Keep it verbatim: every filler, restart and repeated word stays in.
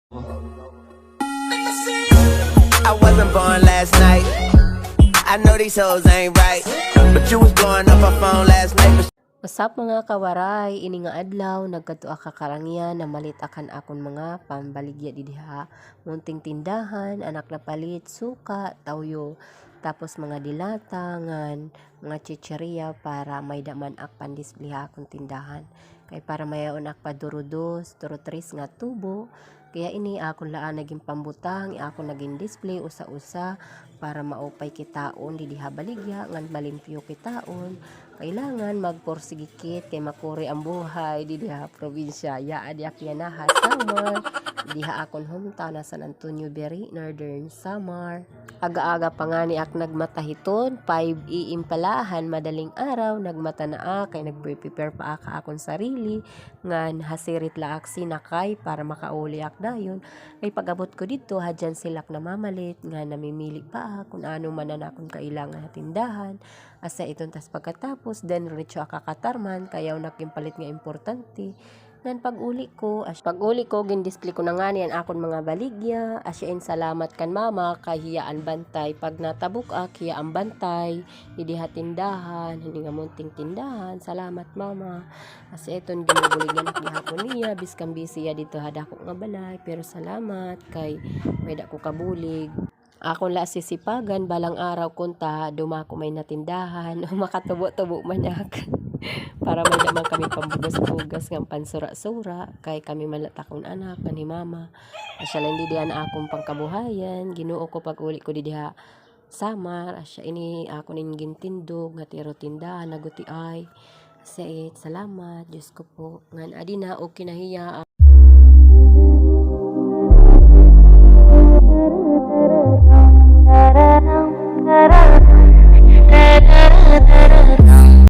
I wasn't born last night. I know these hoes ain't right, but you was blowing up her phone last night. But What's up, mga kawaray? Ini nga adlaw, nagkadto ak ha Karangian, namalit ak han akon mga pambaligya didi ha munting tindahan, an ak napalit, suka, tawyo, tapos mga dilata, ngan mga chichirya para may-ada man ak pan-display ha akon tindahan. Kay para may-ada ak pa duro dos, duro tres nga tubo. Kaya ini akon la anay ginpambutang, akon la gin-display usa-usa para maupay kitaon didi ha baligya, ngan malimpyo kitaon. Kailangan magpursigi kit kay makuri an buhay didi ha probinsya. Yara, didi ak yana ha Samar, didi ha akon hometown ha San Antonio Beri, Northern Samar. Aga-aga pa ngani ak nagmata hiton, five A M pa la han madaling araw, nagmata na ak, kay nagpre-prepare pa ak ha akon sarili, ngan hasirit la ak sinakay para makauli ak dayon. Kay pag-abot ko didto, hadyan sila ak namamalit, ngan namimili pa ak kun ano man an akon kailangan ha tindahan. Asya iton, tas pagkatapos, diretso ak ha Catarman, kay yaon ak ginpalit nga importante. Ngan pag-uli ko, as-, pag-uli ko, gin-display ko na ngani an akon mga baligya. Asya in, salamat kan mama, kay hiya an bantay. Pag natabok ak, hiya an bantay didi ha tindahan, hini nga munting tindahan. Salamat, mama. Asya iton, ginbubuligan ak gihapon niya, biskan busy hiya didto ha dako nga balay. Pero salamat, kay may-ada ko kabulig. Akon la sisipagan, balang araw kunta dumako may natindahan, o makatubo-tubo man ak. Para may-ada man kami pambugas-bugas ngan pansura-sura, kay kami man la takon anak, ngan hi mama. Asya la didi an akon pangkabuhayan, Ginoo ko, pag-uli ko didi ha Samar, asya ini akon in gintindog, nga tiro tindahan, nagutiay. Asya it, salamat, Diyos ko po. Ngan adi na, okay na hiya.